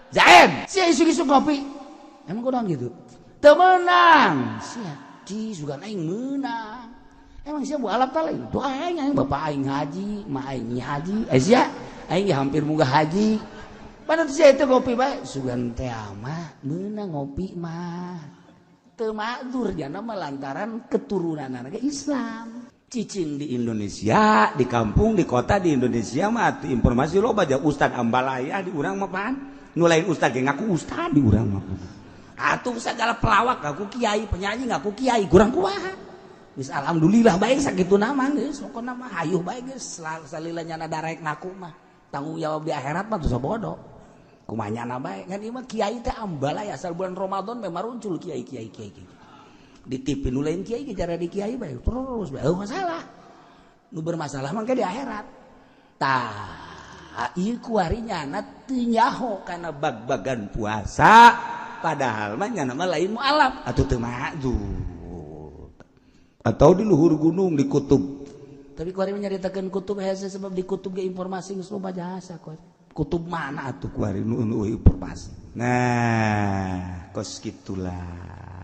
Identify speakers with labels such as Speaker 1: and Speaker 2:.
Speaker 1: Zaid, sia isuk-isuk ngopi. Emang kunaon gitu? Teu meunang. Sia, ci sugan aing meunang. Emang sia mualaf ta lain? Tuh aing, aing bapak aing haji, ma aing haji. Eh sia, aing hampir munggah haji. Padahal sia itu ngopi bae, sugan teh mah meunang ngopi mah. Teu makdzur jana mah lantaran keturunan anak Islam.
Speaker 2: Cicing di Indonesia, di kampung, di kota di Indonesia mah informasi loba aja. Ustad ambalaya di urang mah pan. Nu lain ustad ge ngaku ustad di urang mah.
Speaker 1: Atuh segala pelawak ngaku kiai, penyanyi ngaku kiai, kurang kumaha. Geus alhamdulillah bae sakitu nama geus, pokona mah hayuh bae geus salila nyana darek ngaku mah. Tanggung jawab di akhirat mah tuh bodoh. Kumaha nyana bae, ngan ieu mah kiai teh ambalaya asal bulan Ramadan memang muncul kiai kiai kiai. Kiai. Di TV nu lain kiai cara di kiai bae terus bae masalah. Nu bermasalah mah di akhirat. Tah, ieu kuari nyana teu nyaho kana bag-bagan puasa, padahal mah nyana mah lain mualaf
Speaker 2: atau teu makdzur. Atau di luhur gunung di kutub.
Speaker 1: Tapi kuari nyaritakeun kutub hese sebab di kutub ge informasi geus loba jasa kuari. Kutub mana atuh
Speaker 2: kuari nu informasi. Nah, kos gitulah.